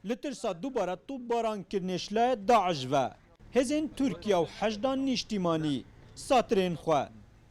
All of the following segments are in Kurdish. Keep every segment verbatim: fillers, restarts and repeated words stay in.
Li tirsa dubare topbarankirinê ji layê DAIŞ ve, hêzên Tirkiye û Hişda Nîştîmanî satirên xwe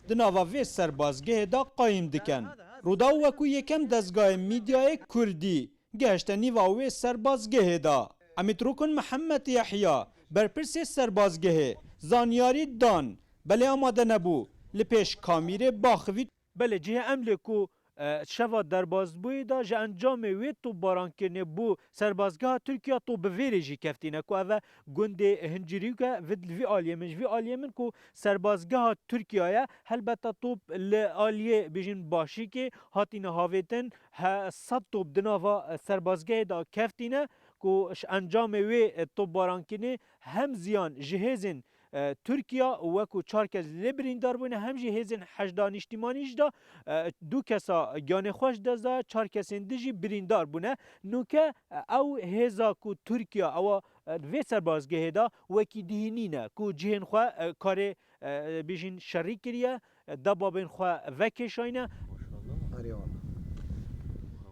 di nava vê serbazgehê de qayîm dikin. Rûdaw wekû yekem dezgahê mîdyayê kurdî gehişte nîva wê serbazgehê de. Emîd Rukun Mihemed Yehya, berpirsê serbazgehê, zanyarî dan, belê amade nebû li pêş kamîrê baxivît. Belê, cihê Emlê ku, e, şeva derbazbûyî de ji encamê wê topbarankirinê bû serbazgeha Tirkiye, top bi vê rê jî keftîne ku ev e gundê Hincirîk e, vid li vî aliyê min, ji vî aliyê min ku serbazgeha Tirkiye ye, helbete top li aliyê, bêjin, Başîkê hatîne havêtin, he, sed top di nava, e, serbazgehê de keftîne ku ji encamê wê, e, topbarankirinê hem ziyan ji hêzên, e, Tirkiye wekû çar kes lê birîndar bûne, hem jî hêzên Hişda Nîştîmanî jî de, e, du kesa giyanê xwe ji dest daye, çar kesên din jî birîndar bûne. Nûke, e, ew hêza ku Tirkiye ewa, e, vê serbazgehê de wekî dihî nîne ku cihên xwe, e, karê, e, bêjin şerî kiriye, e, debabên xwe vekêşayne.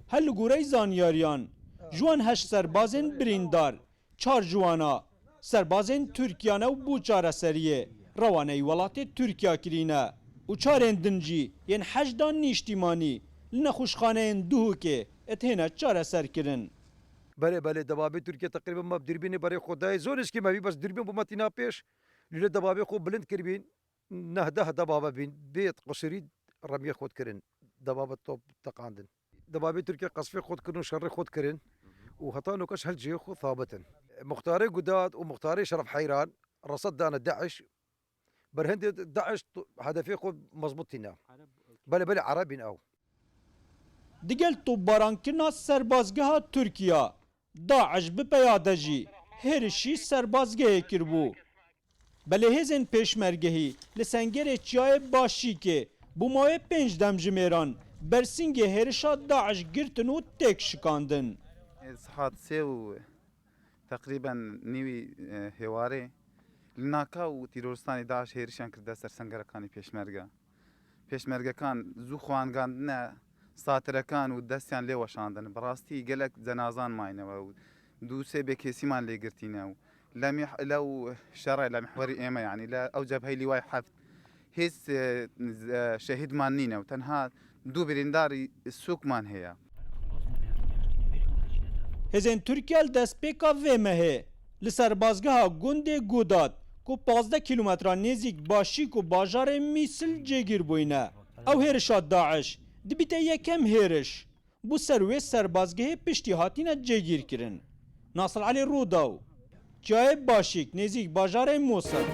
Her li goreyî zanyariyan, ji wan heşt serbazên birîndar, çar ji wana serbazên Tirkiye ne û bo çareseriyê rewaneyî welatê Tirkiye kirîne û çarên din jî yên Hişda Nîştîmanî li nexweşxaneyên Duhokê têne çareserkirin. Belê, belê, debabê Tirkiye teqrîben me bi dûrbînê berê xwe dayê. Zor îşkî me bî, bes dûrbîn bo me tîna pêş. Lûle debabê xwe bilind kiribîn. Neh deh debaba bîn, bê qusirî remiyê xwe dikirin. Debaba top teqandin. Debabê Tirkiye qesfê xwe dikirin û şerê xwe dikirin û heta noka ji her cihê xwe thabit in. Muxtarê Gudat û muxtarê Şeref Heyran resed dane DAIŞ. Berhindê DAIŞ tu-, hedefê xwe mezbût tîne. Belê, belê, Ereb in ew. Digel topbarankirina serbazgeha Tirkiye, DAIŞ bi peya de jî hêrişî serbazgehê kiribû. Belê hêzên pêşmergehî li Sengerê Çiyayê Başîkê bo mawê pênc dem ji mêran bersîngê hêrişa DAIŞ girtin û têk şikandin. Saet sê û teqrîben nîvî, e, hêwarê li Naka û tîroristanê DAIŞ hêrişiyan kirde ser sengerekanê pêşmerge. Pêşmergekan zû xwe angandine satirekan û destiyan lê weşandin. Bi rastî gelek cenazan mayne we û du sê bêkêsîman lê girtîne û le mîh-, le û şere le mihwerî ême, yanî le ew cebheyê lîwayê heft hêz, e, z-, e, şehîdman nîne û tenha du birîndarî sûkman heye. Hêzên Tirkiye li destpêka vê mehê li serbazgeha gundê Gudat ku pazdeh kîlometre nêzîk Başîk û bajarê Mîsil cêgîr bûyne. Ew hêrişa DAIŞ dibîte yekem hêriş bo ser wê serbazgehê piştî hatine cêgîrkirin. Nasir Elî Rûdaw, Çiyayê Başîk nêzîk bajarê Mûsil.